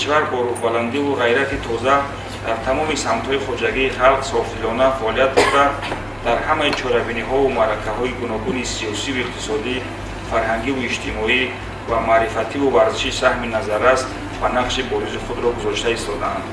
Кишвар бо рӯҳбаландиву ғайрати тоза дар тамоми самтҳои хоҷагии халқ софдилона фаъолият бурда, дар ҳамаи чорабиниҳову маъракаҳои гуногуни сиёсиву иқтисодӣ, фарҳангиву иҷтимоӣ ва маърифативу варзишӣ саҳми назаррас ва нақши боризи худро гузошта истодаанд.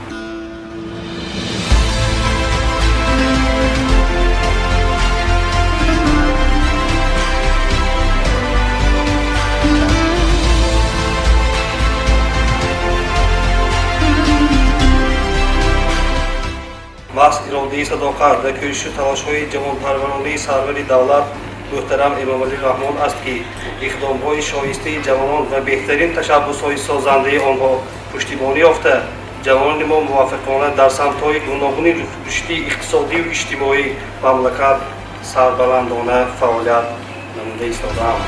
Маҳз иродаи садоқат ва кӯшишу талошҳои ҷавонпарваронаи сарвари давлат муҳтарам Эмомалӣ Раҳмон аст, ки иқдомҳои шоистаи ҷавонон ва беҳтарин ташаббусҳои созандаи онҳо пуштибонӣ ёфта, ҷавонони мо муваффақона дар самтҳои гуногуни рушди иқтисодию иҷтимоии мамлакат сарбаландона фаъолият намуда истодаанд.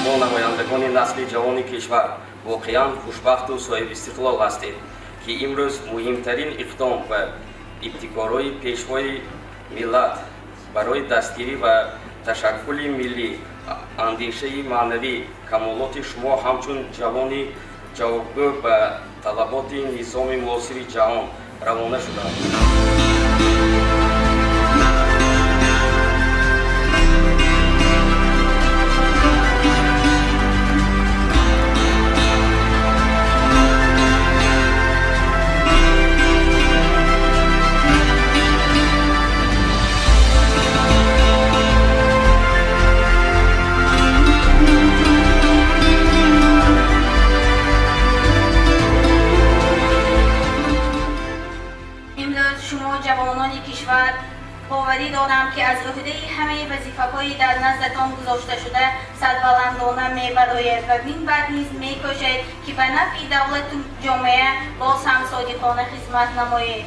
Мо, намояндагони насли ҷавони кишвар, воқеан хушбахту соҳибистиқлол ҳастем, ки имрӯз муҳимтарин иқдом ва ибтикорҳои Пешвои миллат барои дастгирӣ ва ташаккули миллӣ, андешаи маънавӣ, камолоти шумо ҳамчун ҷавони ҷавобгӯ ба талаботи низоми муосири ҷаҳон равона шуданд. Имрӯз шумо, ҷавонони кишвар, боварӣ дорам, ки аз ӯҳдаи ҳамаи вазифаҳои дар наздатон гузошташуда сарбаландона мебароед ва минбаъд низ мекӯшед, ки ба нафъи давлату ҷомеа боз ҳам содиқона хизмат намоед.